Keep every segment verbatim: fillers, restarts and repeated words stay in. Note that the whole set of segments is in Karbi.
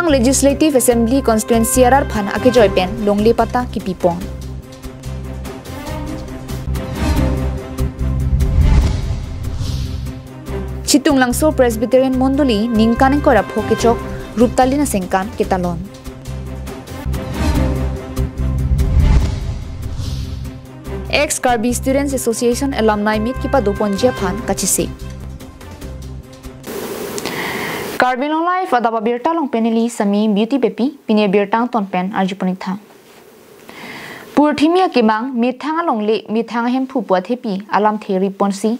Legislative Assembly Constituency arat aphan akejoi pen longle patta kipipon. Chitunglangso Presbyterian Mondoli ningkan ingkoi ra pho kechok Ruptalin Asengkan ketalon. Ex Karbi Students Association Alumni Meet kepadoponji aphan kachesik. Karbi Anglong Live adap abirta along pen neli Sami Beauty Beypi, pini abirta angton pen arjupon-ik tha. Purthimi akemang, methang alongle, methang ahemphu pu athepi alamthe riponsi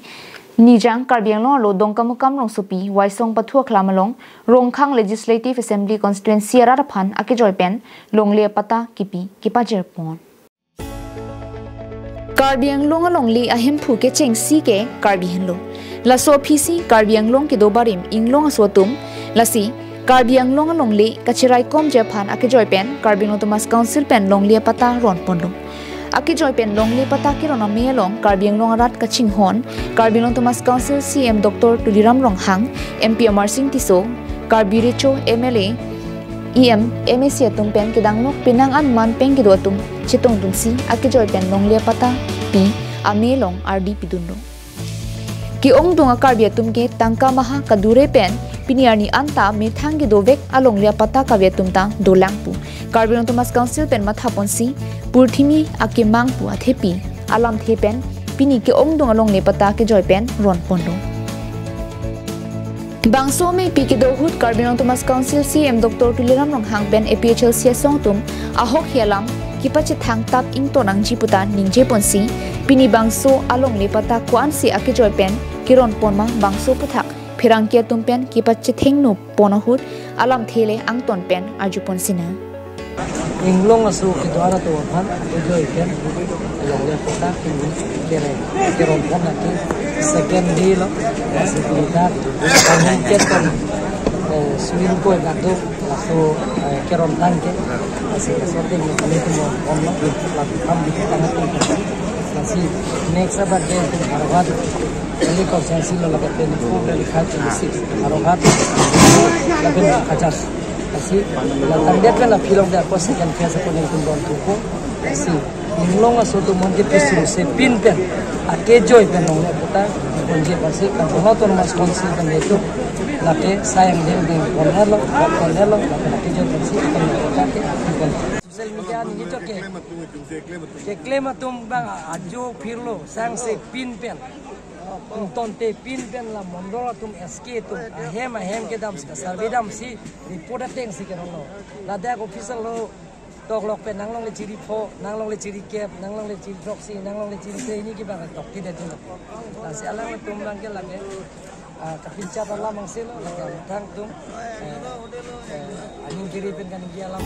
Nijang Karbi Anglong arlo Dongkamukam rongsopi Waisong Pathu Aklam along Rongkhang Legislative Assembly Constituency arat aphan akejoi pen longle patta kipi kepajirpon. Karbi Anglong alongle ahemphu kechengsi ke Karbi henlo. Laso aphisi Karbi Anglong kedo barim inglong aso atum, lasi Karbi Anglong alongle kachiraikomji aphan akejoi pen Karbi Anglong Autonomous Council pen longle patta ronponlo. Akejoi pen longle patta keron amei along Karbi Anglong arat kachinghon, Karbi Anglong Autonomous Council C E M Doctor Tuliram Ronghang, M P Amarsing Tisso, Karbi Recho M L A, E M, M A C atum pen kedangnok penang an man pen kedo atum chetongdunsi akejoi pen longle patta pi amei along ardi pidunlo. Ke-ongdung a-Karbi atum ke tangka maha kadure pen pini arni anta methang kedovek alongle patta kave atum ta dolang pu Karbi Anglong Autonomous Council pen mathaponsi purthimi akemang pu athepi alamthe pen pini ke-ongdung alongle patta kejoi pen ronponlo. Bangso ameipi kedo ahut Karbi Anglong Autonomous Council C E M Doctor Tuliram Ronghang pen A P H L C asong atum ahokhi alam kepachethang tap ington nangji puta ningjeponsi pini bangso alongle patta ko-ansi akejoi pen keronpon ma bangso aphuthak pherangke atum pen kepachethengno pon ahut alamthe le angton pen arjupon sinang. Inglong aso kedo arat atum aphan akejoi pen longle patta kere keronpon lake second day lo, lasi pini ta kami keton, eh, suin koi badu laso, eh, kerontang ke, lasi laso atheng kami keronpon lo, laso kam di tangka atheng ke, lasi next abat ke Howraghat, Delhi constituency lo lake twenty-four, twenty-five, twenty-six, Howraghat, lapen Cachar. Lasi, la tangdet pen la philong de ako second phase ako ningkun don tuko. Lasi, inglong aso atum monji pisu se pin pen, akejoi pen longle patta ponji aphansi, kan Autonomous Council pen itu, lake sayang ding ding pon helo, pon helo, lake akejoi pensi, pon helo, lake, pon. Social media ni itu ke, keklem atum bang ajo phirlo, sang se pin pen. Ingtonte pin pen la mondol atum S K atum ahem ahem kedam sika survey damsi report atengsi keronglo. Ladak official lo toklok pen nanglongle chiri pho, nanglongle chiri kep, nanglongle chiri throksi, nanglongle chiri se ini kibang tok tidak tuh. Lasi alang atum bang ke lake, ah, kapinchat alam angse lo, lake thang tum, eh, eh, aning kiri pen kaning ki alam.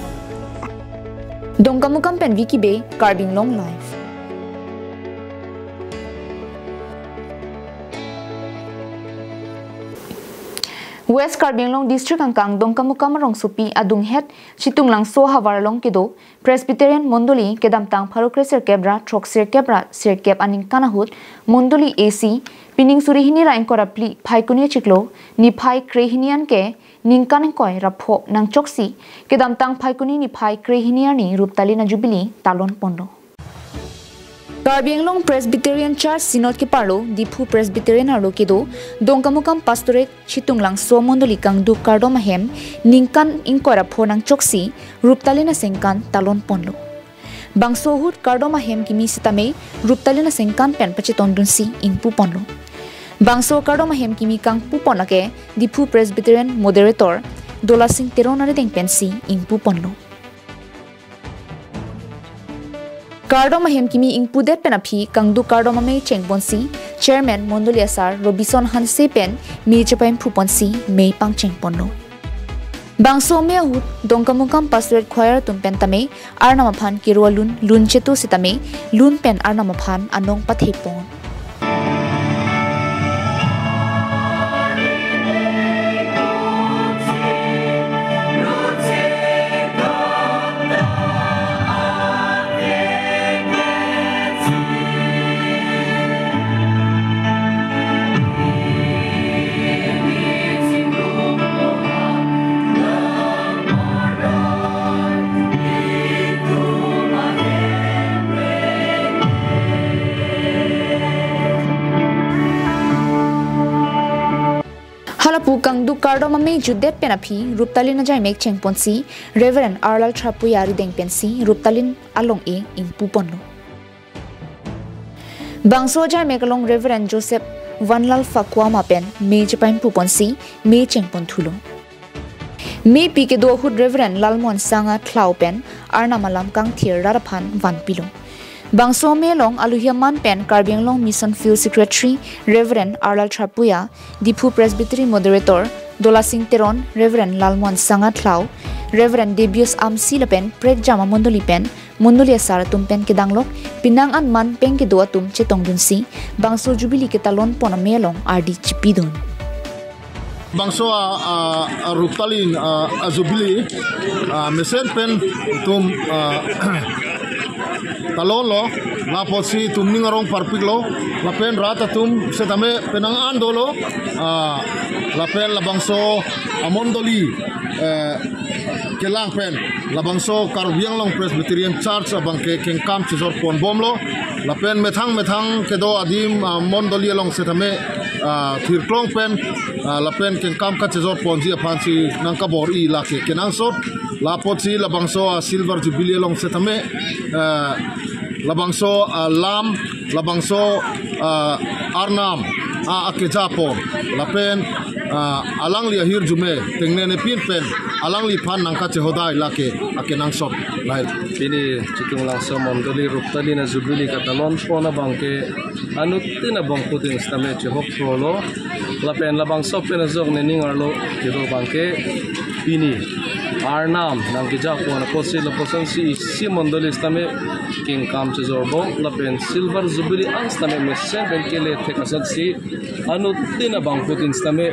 Dongkamukam pen Vicky Bey, Karbi Anglong Live. West Karbi Anglong District angkang Dongkamukam arongsopi adunghet Chitunglangso ahavar along kedo Presbyterian Mondoli kedamtang pharo kre sirkep ra throksirkep ra sirkep aningkan ahut Mondoli A C pining suri hini ra ingkoi ra phli Phaikuni achiklo niphai kre hini an ke ningkan ingkoi ra pho nangchoksi kedamtang Phaikuni niphai kre hini arni Ruptalin a-Jubilee talon ponlo. Karbi Anglong Presbyterian Church Synod keparlo Diphu Presbyterian arlo kedo Dongkamukam Pastorate Chitunglangso Mondoli kangduk kardom ahem ningkan ingkoi ra pho nangchoksi Ruptalin Asengkan talon ponlo. Bangso ahut kardom ahem kimi sitame Ruptalin Asengkan pen pachetongdunsi ingpu ponlo. Bangso kardom ahem kimi kangpu pon ake Diphu Presbyterian Moderator Dolasing Teron arideng pensi ingpu ponlo. Kardom ahem kimi ingpudet pen aphi kangduk kardom amei chengponsi Chairman Mondoli asar Robison Hanse pen mei chepaimpu ponsi mei pangcheng ponlo. Bangso amei ahut Dongkamukam Pastorate Choir atum pen tame Arnam aphan kero alun lun chetu sitame lun pen Arnam aphan anong pathe pon. Kardom amei jutdet pen aphi Ruptalin ajaimek chengponsi Reverend Arlal Tharpuia arideng pensi Ruptalin along-e ingpuponlo. Bangso ajaimek along Reverend Joseph Vanlal Fakuama pen mei chepaimpuponsi mei chengponthulo. Meipi kedo ahut Reverend Lalmon Sanga Thlao pen Arnam alam kangthir rat aphan vanpilo. Bangso amei along aluhi aman pen Karbi Anglong Mission Field Secretary Reverend Arlal Tharpuia, Diphu Presbytery Moderator Dolasing Teron, Reverend Lalmon Sanga Thlao, Reverend Debius Amsi lapen prekjam amondoli pen mondoli asar atum pen kedanglok penang an man pen kedo atum chetongdunsi bangso Jubilee ketalonpon amei along ardi chipidun. Bangso a, a, a Ruptalin a, a Jubilee a, mesen pen itum a, talonlo, lapusi itum ning arong parpiklo, lapen rat atum setame penang an dolo a, lapen labangso amondoli eh, kelang pen labangso Karbi Anglong Presbyterian Church abangke kengkam chejorponbomlo. Lapen methang methang kedo adim a, mondoli along setame a, thirklong pen a, lapen kengkam kachejorponji aphansi nangkabor-i lake kenangsot. Lapusi labangso a, Silver Jubilee along setame a, labangso a, lam, labangso a, Arnam a, akejapon lapen a, alangli ahirjume tengnene pin pen alangliphan nangkachehodai lake akenangsot lahai. Pini Chitung Langso mondoli Ruptalin a Jubilee katalonpon abangke anuttin abangphutin setame chehokprolo. Lapen labangso pen ajok nening arlo kedo abangke pini Arnam nangkejapon apotsi lapuson si isi mondoli setame kengkam chejorbom lapen Silver Jubilee an setame mesen pen kele thek asonsi anuttin abangphutin setame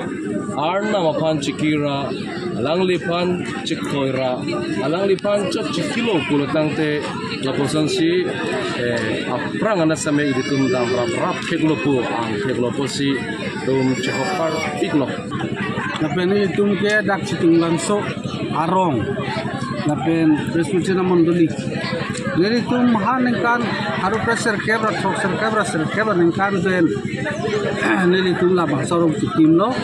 Arnam aphan chikira, alangliphan chikhoira, alangliphan chot chikilo pulo tangte lapuson si eh, aphrang ana setame ilitum dam rap rap theklo pu, ang theklo pusi itum chehok parpiklo. Lapen itum ke dak Chitung Langso arong lapen Presbyterian mondoli. Nelitum ha ningkan haru pre serkep ra throk serkep ra serkep ra ningkan pen nelitum labangso arong chitimlo.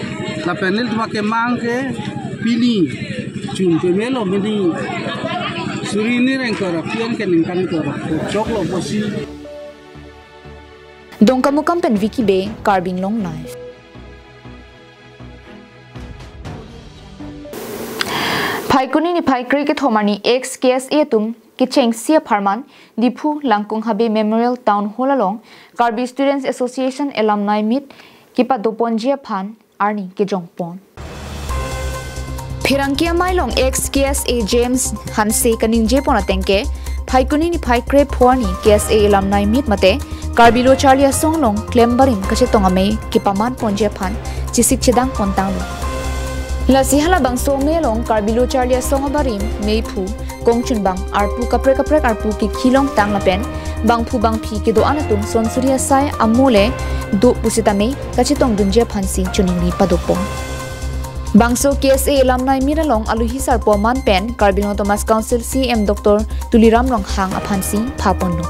Lapen nelitum akemang ke pini June pemelo mini suri ni rengkor apian ke ningkan kor choklo pusi. Dongkamukam pen Vicky Bey, Karbi Anglong Live. Phaikuni niphai kre kethom arni ex K S A atum kechengsi apharman Diphu Langkung Habe Memorial Town Hall along Karbi Students Association Alumni Meet kepadoponji aphan arni kejongpon. Pherangke amei along ex K S A James Hanse kaningjepon ateng ke, Phaikuni niphai kre pho arni K S A Alumni Meet mate Karbi Lo Charli Asong along klem barim kachetong amei kepamanponji aphan chesik chedangpontanglo. Lasi halabangso amei along Karbi Lo Charli Asong abarim meiphu kongchunbang arpu kaprek kaprek arpu kekhilongtang lapen bangphu bangphi kedo-an atum sonsuri asai amo le do pusitame kachetongdunji aphansi choningri padopon. Bangso K S A Alumni Meet along aluhi sarpo aman pen Karbi Anglong Autonomous Council C E M Doctor Tuliram Ronghang aphansi phaponlo.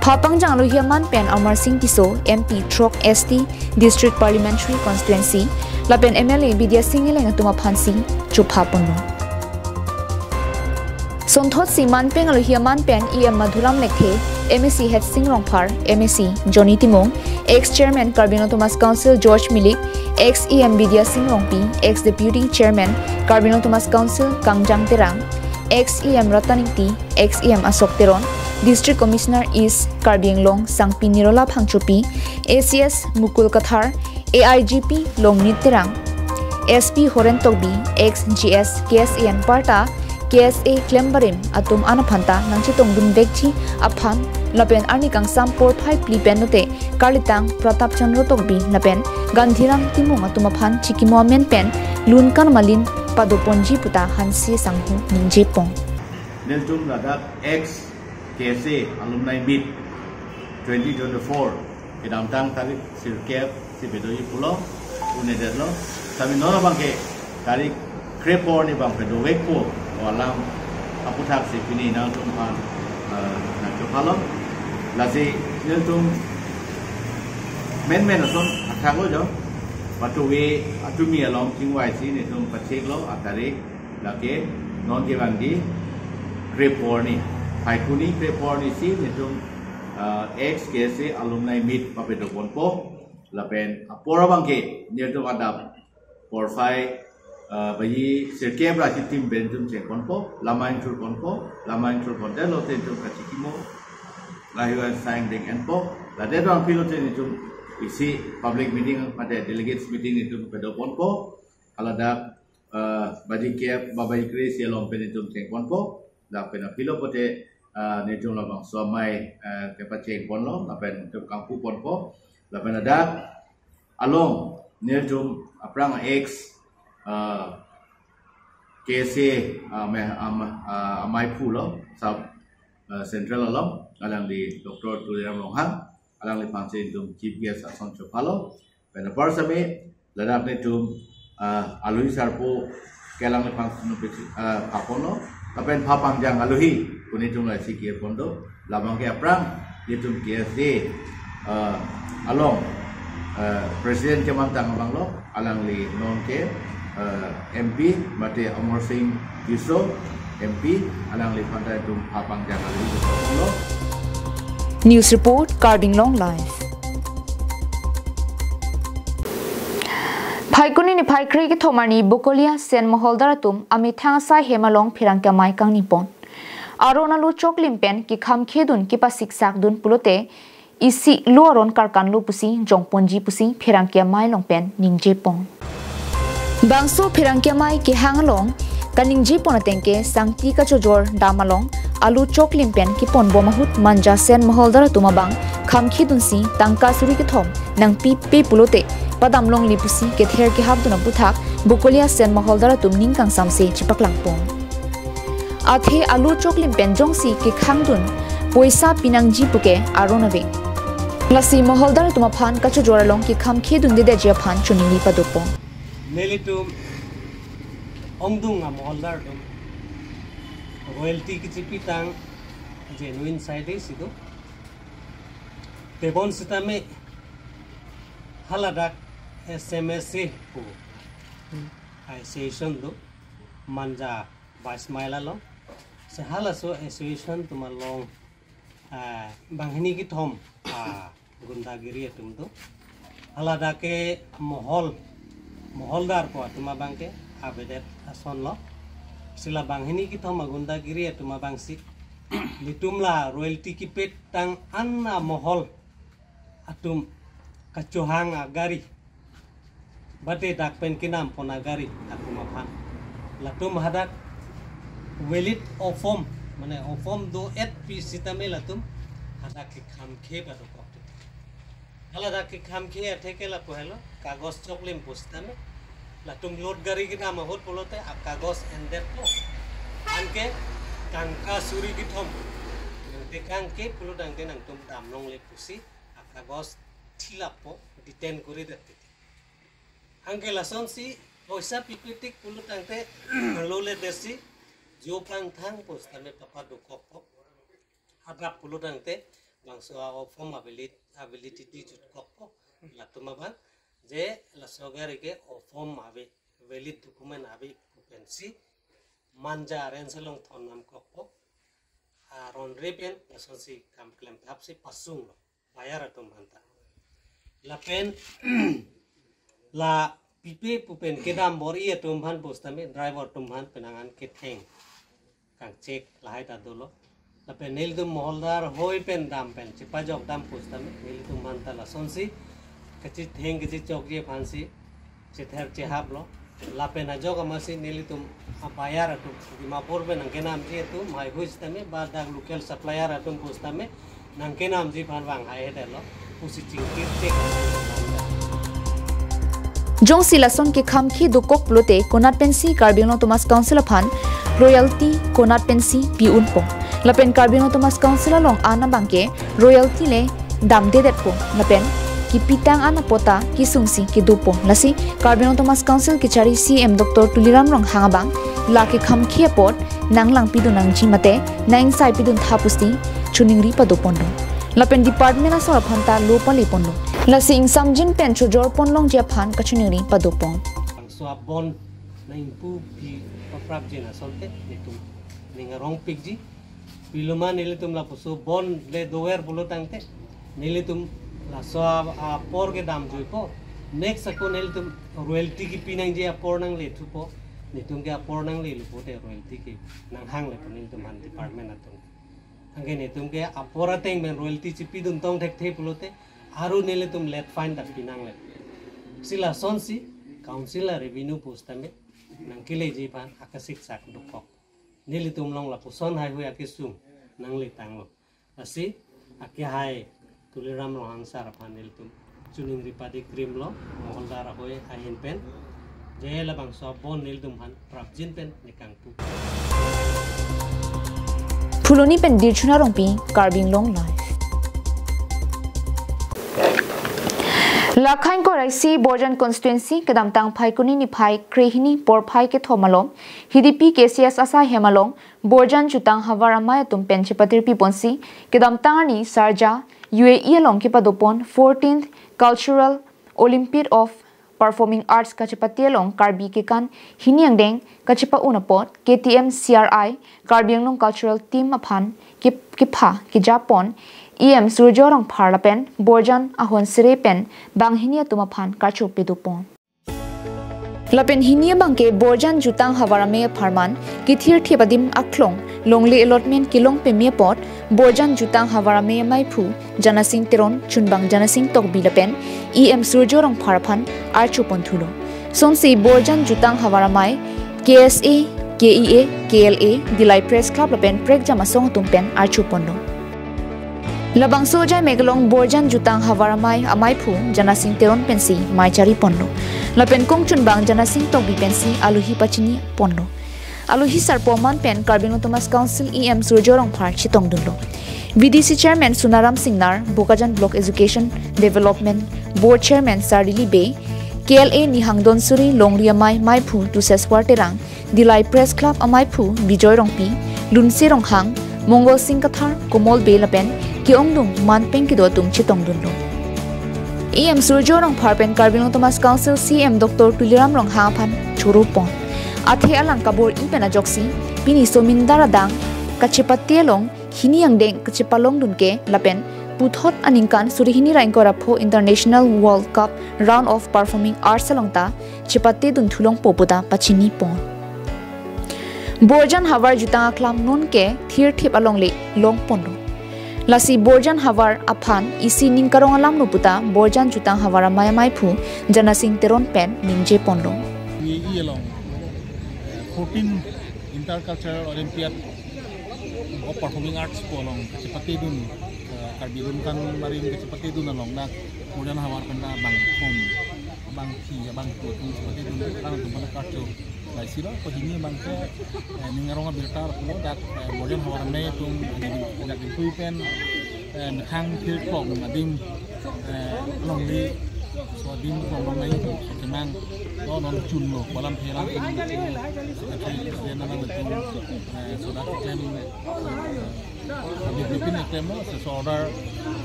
Phapangjang aluhi aman pen Amarsing Tisso, M P throk, S T District Parliamentary Constituency, lapen M L A Bidya Sing Engleng atum aphansi chophaponlo. Sonthotsi manpeng aluhi aman pen E M Madhuram Lekthe, M A C Headsing Rongphar, M A C Johnny Timung, ex Chairman Karbi Anglong Autonomous Council George Milik, ex E M Bidya Sing Rongpi, ex Deputy Chairman Karbi Anglong Autonomous Council Kangjang Terang, ex E M Ratan Ingti, ex E M Ashok Teron, District Commissioner East Karbi Anglong Sangpi Nirola Phangchopi, A C S Mukul Kathar, A I G P Longnit Terang, S P Horen Tokbi, ex G S K S A anparta K S A klem barim atum an aphanta nangchetongdunvekji aphan lapen arni kangsam porphai phli pen lote karlitang Pratap Chandra Tokbi lapen Gandhiram Timung atum aphan chikimo amen pen lun kanmalin padoponji puta Hanse sangho ningjepon. Nelitum ladak ex K S A Alumni Meet twenty twenty-four kedamtang tarik sirkep si pedoji pulo, un'edetlo. Sami non abangke tarik krepho arni abang pedovekpo alam aputhaksi pini nangtumphan, eh, nangchophalo. Lasi nelitum menmen ason athaklo jo. Patuwe atumi along chingvaisi netum pacheklo atarik lake non kevangji krephorni. Phaikuni krephorni si netum, ah, ex K S A alumni meet papedoponpo. Lapen apor abangke netum adap porphai, ah, baji sirkep ra chitim pen netum chengponpo, lama ingthurponpo, lama ingthurponte lote netum kachikimo, lahiwa sang ding enpo, lade dong pilo te netum isi public meeting mate delegates meeting netum pedoponpo, haladak, ah, baji kep, ba baji kre si along pen netum chengponpo, lapen apilo pote, ah, netum labangso amei, ah, kepachengponlo, lapen netum kangpuponpo, lapen ladak along netum aphrang ex, ah, K S A, ah, me-, ah, ma-, ah, amei pulo, sub, ah, central along, alangli Doctor Tuliram Ronghang, alangliphan si netum chief guest ason chophalo. Pen apar same ladak netum, ah, alohi sarpo ke alangliphan si netum pesi, ah, phaponlo. Lapen phapangjang alohi pu netum lasi kirpon do. Labangke aphrang netum K S A, ah, along, ah, president kemantang abanglo, alangli nonke, ah, M P mate Amarsing Tisso M P, alangliphan ta netum phapangjang alohi lo. News report, Karbi Anglong Live. Phaikuni niphai kre kethom arni Bokolia Sen Moholdar atum amethang asai hem along pherangke amei kangnipon. Aron alu choklim pen kekhamkhedun kepasiksakdun pulote isi lo aron karkanlo pusi jongponji pusi pherangke amei along pen ningjepon. Bangso pherangke amei kehang along kaningjepon atengke sangti kachojor dam along alu choklim pen keponbom ahut Manja Sen Moholdar atum abang khamkhedunsi tangka suri kethom nangpipe pulote padamlongle pusi kether kehapdun aputhak Bokolia Sen Moholdar atum ning kangsamse chepaklangpon. Athe alu choklim pen jongsi kekhangdun poisa pinangji puke aron ave. Lasi Moholdar atum aphan kachojor along kekhamkhedundedetji aphan choningri padopon. Nelitum ongdung amoholdar atum royalty kechipitang genuine side si do. Tebon sitame haladak S M S A pu association do, Manja Vice Maila lo. Si halaso association atum along, ah, banghini kethom, ah, gundagiri atum do. Haladak ke mohol, moholdar pu atum abangke avedet ason lo. Si la banghini kethom agundagiri atum abangsi netum la royalty kepitang an amohol atum kachohang agari, bate dak pen kenampon agari atum aphan, latum hadak valid ofom, mane ofom do-et pi sitame latum hadak kekhamkhe padokok. Haladak kekhamkhe atheke lapu helo, kagos choklim pusitame latum load gari kenam ahut pulote akagos endetpo. Anke tangka suri kethom nangtekangke pulo tangte nangtum damlongle pusi akagos thilappo, detain koridet titi. Anke lasonsi poisa pipetik pulo tangte lole desi jo pangthang pusitame papadokokpo. Hadak pulo tangte bangso a-ofom avalit-, avalidity jutkokpo. Latum abang je laso gari ke ofom ave, valid document ave pu pensi Manja range along thonnamkokpo. Aron re pen lasonsi kam klemthapsi pasunglo buyer atum aphanta. Lapen la pipe pu pen kedam bor-i atum aphan pusitame driver atum aphan penang an ketheng kangchek lahai ta dolo. Lapen nelitum moholdar hoi pen dam pen chepajok dam pusitame nelitum aphanta lasonsi kachitheng kachichokji aphansi chether chehaplo. Lapen ajok amatsi nelitum abuyer atum Dimapur pen nangkenamji atum haihui sitame ba dak local supplier atum pusitame nangkenamji aphan vang haihedetlo pusi chingkir chek. Jongsi lason kekhamkhe dokok pulote konat pensi Karbi Anglong Autonomous Council aphan royalty konat pensi pi-unpo. Lapen Karbi Anglong Autonomous Council along an abangke royalty le damdedetpo. Lapen kepitang an apot ta kesungsi kedopo. Lasi Karbi Anglong Autonomous Council kechari C E M Doctor Tuliram Ronghang abang la kekhamkhe apot nanglangpidun nangji mate nang-ingsaipidun tha pusi choningri padoponlo. Lapen department asor aphanta lo paleponlo. Lasi ingsamjin pen chojor ponlongji aphan kachiningri padopon. Bangso abon nangpupi paprapjin asonte nelitum ning arongpikji. Piloma nelitum lapuso bon le dover pulo tangte nelitum laso a-, apor kedam juipo. Next ako nelitum royalty kipi nangji apor nangle thupo. Nelitum ke apor nangle lupo te royalty ke nanghanglepo nelitum aphan department atum. Anke nelitum ke apor ateng pen royalty chipidun tong thekthe pulote aru nelitum late fine ta pinangle. Si lasonsi council a-revenue pusitame nangkeleji aphan akasik sak dokok. Nelitum along lapuson haihui akesung nangle tanglo. Lasi akehai Tuliram Ronghang sir aphan nelitum chiningri padikrimlo, Mongoldar ahoi ahin pen. Je labangso abon nelitum aphan prapjin pen nekangpu. Phuloni pen Dirchuna Rongpi, Karbi Anglong Live. Lakhain koraisi Borjan constituency kedamtang Phaikuni niphai krehini porphai kethom along Hidipi K C S asai hem along Borjan Jutang Havar amei atum pen chepatirpi ponsi kedamtang arni Sharjah, U A E along kepadopon fourteenth Cultural Olympiad of Performing Arts kachepate along Karbi kekan hini angdeng kachepa-un apot K T M C R I Karbi Anglong Cultural Team aphan ke-, kepha kejapon E M Surjya Rongphar lapen Borjan ahon sere pen banghini atum aphan karcho pedopon. Lapen hini abangke Borjan Jutang Havar amei apharman kethirthip adim aklong longle allotment kelong peme apot Borjan Jutang Havar amei amaiphu Janasing Teron, chunbang Janasing Tokbi lapen E M Surjya Rongphar aphan archo ponthulo. Sonsi Borjan Jutang Havar amei K S A, K E A, K L A, Dillai Press Club lapen prekjam asong atum pen archo ponlo. Labangso ajai mek along Borjan Jutang Havar amei amaiphu Janasing Teron pensi mei chari ponlo. Lapen kongchunbang Janasing Tokbi pensi alohi pachini ponlo. Alohi sarpo aman pen Karbi Anglong Autonomous Council E M Surjya Rongphar chetongdunlo. V D C Chairman Sunaram Singnar, Bokajan Block Education Development Board Chairman Sardili Bey, K L A Nihang Donsuri, Longri amei amaiphu Tuseswar Terang, Dillai Press Club amaiphu Bijoy Rongpi, Lunse Ronghang, Mongol Sing Kathar, Komol Bey lapen ke-ongdung manpeng kedo atum chetongdunlo. E M Surjya Rongphar pen Karbi Anglong Autonomous Council C E M Doctor Tuliram Ronghang aphan choro pon. Athe alang kabor-i pen ajoksi pini somindar adang kachepate along hini angdeng kachepalongdun ke lapen puthot aningkan suri hini ra ingkoi ra pho International World Cup Round of Performing Arts along ta chepatedun thulongpo pu ta pachini pon. Borjan Havar Jutang aklam non ke thirthip alongle long ponlo. Lasi Borjan Havar aphan isi ning karong alamlo pu ta Borjan Jutang Havar amei amaiphu Janasing Teron pen ningje ponlo. U A E along, eh, fourteen Intercultural Olympiad of Performing Arts pu along kachepatedun, eh, Karbi Lumkan Maring kachepatedun along dak Borjan Havar pen ta bang thom, bang thi, bang thu atum chepatedun, bang atum pen karcho. Laisi lo, ko hini abangke, eh, ning arong abirta pulo dak, eh, Borjan Havar amei atum, eh, dak Dintui pen, eh, methang thirklong adim, eh, longle, so adim longle nai, so kemang, lo non chunlo, kolam phelang, eh, so dak klem, eh, so dak klem, eh, Bibli pin eklem lo, so, so order,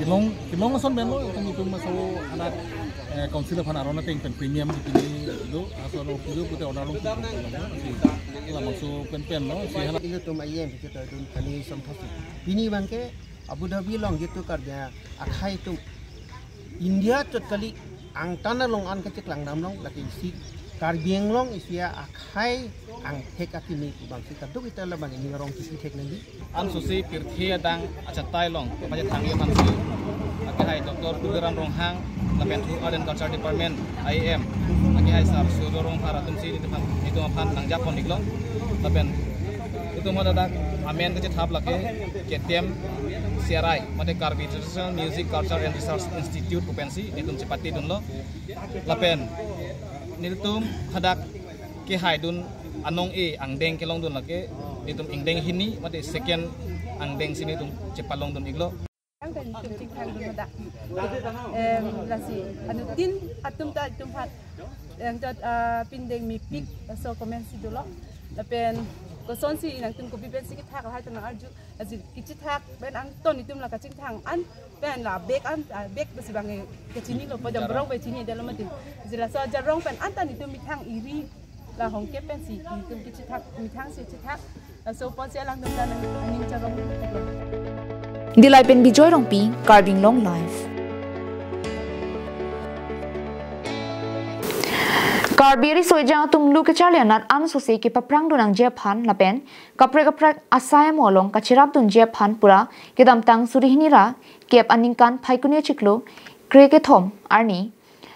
kelong, kelong ason pen lo, itum, itum so anak, eh, council aphan aron ateng pen premium pini do, aso lo pujo pute order lo, si, labangso pen pen lo, si hala. Ilitum ayen, kita dun kani somthasi. Pini abangke, Abu Dhabi along jitu Karbi akhei atum India chot kali angtan along an kacheklang damlong lake isi Karbi Anglong isi akhei angthek akimi pu abangsi kaduk ita labang ning arong kisi thek nangji. Ansosi pirthe adang achatai along pachethangji aphansi akehai Doctor Tuliram Ronghang lapen Food Art and Culture Department I M akehai Sir Surjya Rongphar atumsi nelitum aphan, nelitum aphan nangjapon iklo. Lapen itum hadak amen kachethap lake K T M C R I mate Karbi Traditional Music Culture and Research Institute pu pensi nelitum chepatedunlo. Lapen nelitum hadak kehaidun anong-e angdeng kelongdun lake nelitum ingdeng hini mate second angdengsi nelitum chepalongdun iklo. Yang pen nelitum chingthangdun hadak. Em, lasi anuttin atum ta itum aphan yang jat, ah, pindeng mepik laso komensi dolo. Lapen Kosonsi nangtum kopi pensi kethak lahai ta nang-arju. Ajir kechethak pen angton itum la kachingthang an pen la bag an, ah, bag besi bang kachinilo, po jam rong pen chinidetlo mati. Ajir laso ajarong pen anta itum methang iri la hongke pensi itum kechethak, methangsi chethak. Laso ponsi alangtum ta nang aning charong. Dillai pen Bijoy Rongpi, Karbi Anglong Live. Karbi riso ejang atum lu kecharli anat ansose kepaphrangdun nangji aphan lapen kaprek kaprek asai amo along kacherapdunji aphan pura kedamtang suri hini ra kep aningkan Phaikuni achiklo kre kethom arni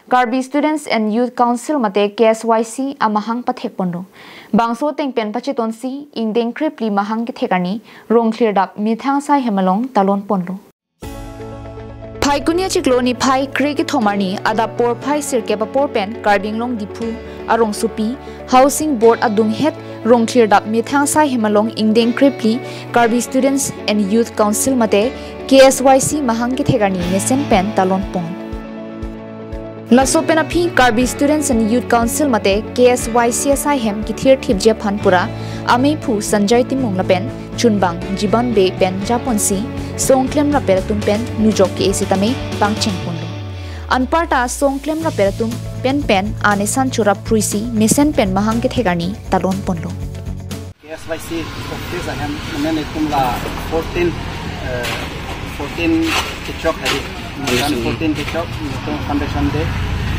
Karbi Students and Youth Council mate K S Y C amahang pathekponlo. Bangso ateng pen pachetonsi ingdeng krephli mahang kethek arni Rongkhlirdap methang asai hem along talonponlo. Phaikuni achiklo niphai kre kethom arni adap porphai sirkep apor pen Karbi Anglong Diphu arongsopi Housing Board adunghet Rongkhlirdap methang asai hem along ingdeng krephli Karbi Students and Youth Council mate K S Y C mahang kethek arni mesen pen talonpon. Laso pen aphi Karbi Students and Youth Council mate K S Y C asai hem kethirthipji aphan pura ameiphu Sanjay Timung lapen chunbang Jiban Bey pen japonsi songklem rapet atum pen nujok ke-e sitame pangchengponlo. Anparta songklem rapet atum penpen an esan chorap phruisi mesen pen mahang kethek arni talonponlo. K S Y C office ahem, mane netum la fourteen, eh, fourteen kechok hari. Foundation. Fourteen kechok, netum foundation day.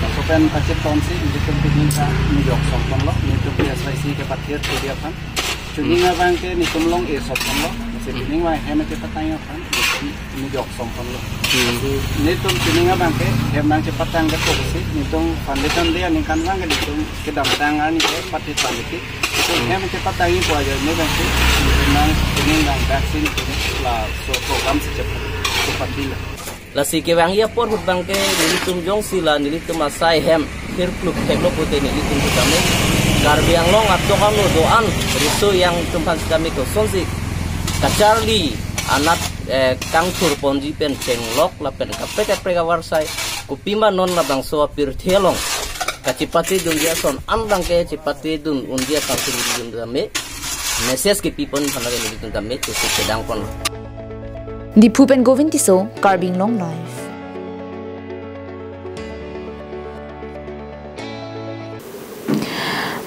Laso pen pachetonsi, netum pining ta nujok songponlo, netum K S Y C kepathirthipji aphan. Chuning abang ke netum long-e sopponlo. Masi pining abang hem kepatang aphan, netum nujok songponlo. Hmm. Netum pining abang ke hem nangchepatang ke kosi, netum foundation day aningkan abang ke netum kedamtang arni ke pathirthan liki. Netum hem kepatangji pu ajoine abang ke, netum nang pining abang vaccine, pining laso program si chep, chepatilo. Lasi kevangji apor ahut abang ke nelitum jongsi la nelitum asai hem thirphluk theklo pute nelitum sitame Karbi Anglong atok ano do-an riso ejang atum aphan sitame kosonsi kacharli anat, eh, kangthurponji pen chenglok lapen kaprek kaprek avarsai kopima non labangso apirthe along kachepatedunji ason an abang ke chepatedun unji aphan si nelitum sitame message kepipon aphan lake nelitum sitame tusuk kedangpon. Diphu pen Govind Tisso, Karbi Anglong Live.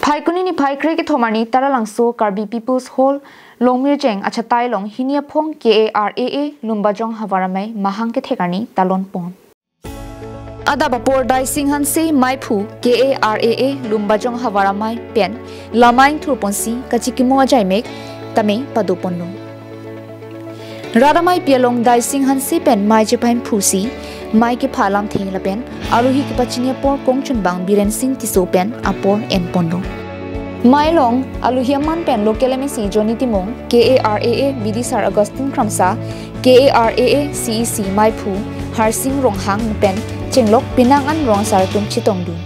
Phaikuni niphai kre kethom arni Taralangso Karbi People's Hall, Longmirjeng achatai along hini aphong K A R A A Lumbajong Havar Amei mahang kethek arni talonpon. Adap apor Daising Hanse maiphu K A R A A Lumbajong Havar Amei pen lamai ingthurponsi kachekimo ajaimek tame padoponlo. Rat ameipi along Daising Hanse pen mei chepaimphrusi mei kepha alamthe lapen aluhi kepachini apor kongchunbang Biren Sing Tisso pen apor enponlo. Mei along aluhi aman pen local M A C Johnny Timung, K A R A A bidisar Augustine Kramsa, K A R A A C E C maiphu Harsing Ronghang pen chenglok penang an rong asar atum chetongdun.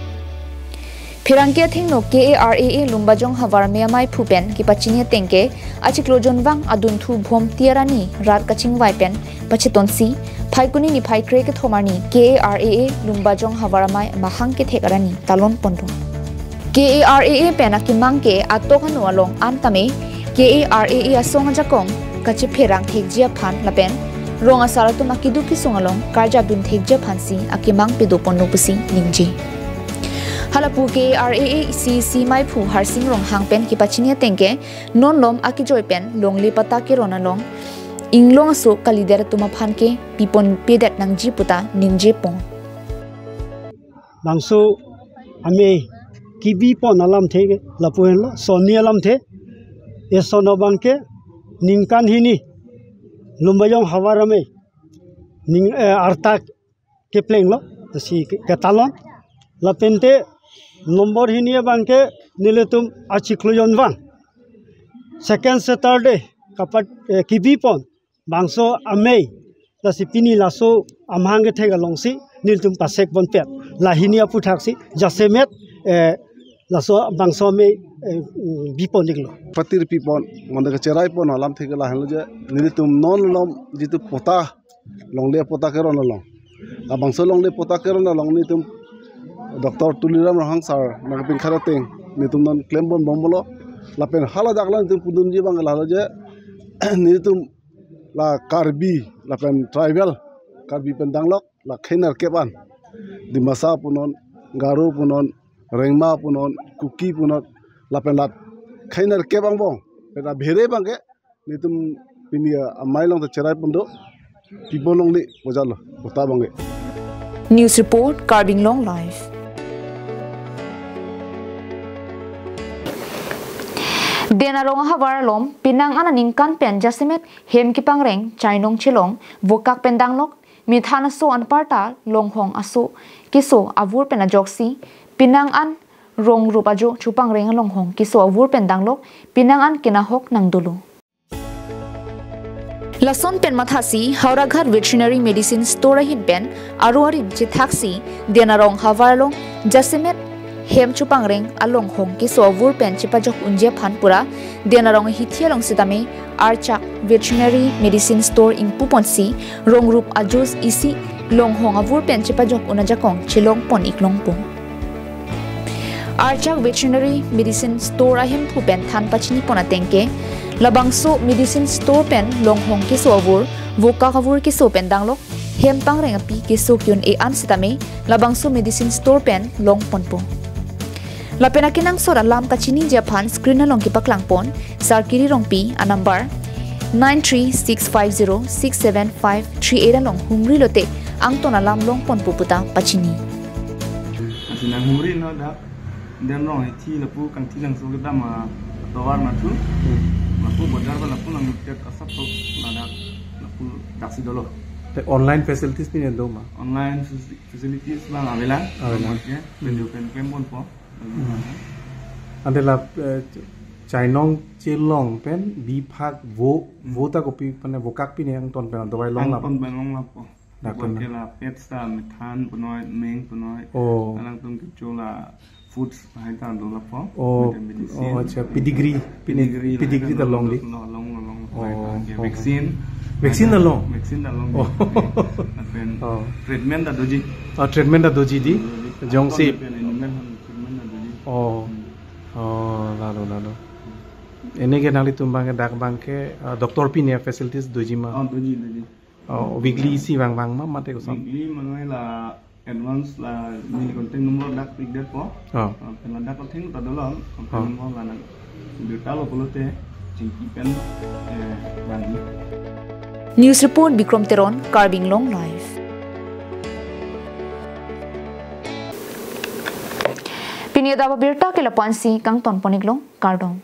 Pherangke athengno K A R A A Lumbajong Havar Amei amaiphu pen kepachini ateng ke achiklo jonvang adunthu Bhomti arani rat kachingvai pen pachetonsi Phaikuni niphai kre kethom arni K A R A A Lumbajong Havar Amei mahang kethek arni talonponlo. K A R A A pen akemang ke atok ano along an tame K A R A A asong ajakong kachepherang thekji aphan lapen rong asar atum akeduk kesung along karjapdun thekji aphansi akemang padoponlo pusi ningje. Halapu K A R A A C E C maiphu Harsing Ronghang pen kepachini ateng ke non malom akejoi pen longle patta keron along inglong aso kalidet atum aphan ke pipon pedet nangji puta ningjepon. Bangso amei kebipon alamthe ke lapu henlo, sonni alamthe. Eson abang ke ningkan hini Lumbajong Havar Amei ning, eh, arta keplenglo, si ke-, ketalon. Lapente nombor hini abang ke nelitum achiklo jonvang second Saturday kapat, eh, kebipon bangso amei, lasi pini laso amahang kethek alongsi nelitum pasekponpet. La hini aphuthaksi jasemet, eh, laso bangso amei, eh, mm, bipon-iklo. Pathirpipon, mane kacheraipon alamthe ke lahenlo je, nelitum non malom jitu patta, longle patta keron along. Labangso longle patta keron along nelitum Doctor Tuliram Ronghang sir nangpinkhat ateng nelitum non klembom bomlo. Lapen haladak lang netum pudunji abang lahelo je netum la Karbi lapen tribal Karbi pen danglok la khei nerkep an, Dimasa punon, Garo punon, Rengma punon, Kuki punon, lapen la khei nerkep angbong pen abhere abangke netum pini amei along ta cherai pon do, pipo longle pu jalo, kota abangke. News report, Karbi Anglong Live. Den arong ahavar along penang an aningkan pen jasemet hem kepangreng chainong chelong vokak pen danglok, methan aso anparta longhong aso keso avur pen ajoksi penang an rong rup ajo chepangreng alonghong keso avur pen danglok, penang an kenahok nangdolo. Lason pen mathasi Howraghat Veterinary Medicine Store ahin pen aro arim chethaksi den arong havar along jasemet hem chepangreng alonghong keso avur pen chepajok unji aphan pura den arong ahithi along sitame Archak Veterinary Medicine Store ingpu ponsi rong rup ajo isi longhong avur pen chepajok un ajakong chelong pon ik longpo. Archak Veterinary Medicine Store ahemphu pen than pachini pon ateng ke, labangso medicine store pen longhong keso avur, vokak avur keso pen danglok, hem pangreng api keso ke-un-e an sitame labangso medicine store pen long ponpo. Lapen akenangsot alam kachiniji aphan screen along kepaklang pon Sarkiri Rongpi anumber nine three six five zero six seven five three eight along humri lote angton alam long ponpo puta pachini. Asi nang humri no dak, den arong ahithi lapu kangthi langso kedam atovar mathu. Hmm. Lapu bojar ba lapu nang tet asap to ladak lapu daksi dolo. Te online facilities pine do ma? Online faci-, facilities abang avela. Avela. Oke, Hmm. Video pen klem ponpo. Hmm. Ante la, eh, chainong chelong pen biphak vo, Hmm. Vo ta kopi pene vokak pine angton pen dawai long lap. Angton pen long lappo. Dak pen. Bon ke la pets ta methan punoi, meng punoi. Oh. Alangtum kecho la foods hai ta do lappo. Oh, Vitamin C. Oh, acha, pedigree, pedigree, pedigree ta long di. Long, long, long, long. Oh, hai ta ke oh. Vaccine. Vaccine ta long. Vaccine ta long. Oh. Lapen Oh. Treatment ta doji. Oh, treatment ta doji di. Doji. Jongsi. Lapen animal han treatment ta doji. Oh. Hmm. Oh, lalo, lalo. Ini ke nanglitum abangke dak abangke, uh, doctor pine facilities doji ma? Oh, doji, doji. Oh, weekly isi vang vang ma mate kosam? Weekly mangai la advance la neli contact number dak pik detpo. Oh. Ah, pen ladak atheng ta dolo, contact Oh. number la nang. Birta lo pulote chingki pen, eh, vangji. News report Bikrom Teron, Karbi Anglong Live. Pini adap abirta ke lapu-ansi kangton pon ik longpo, kardom.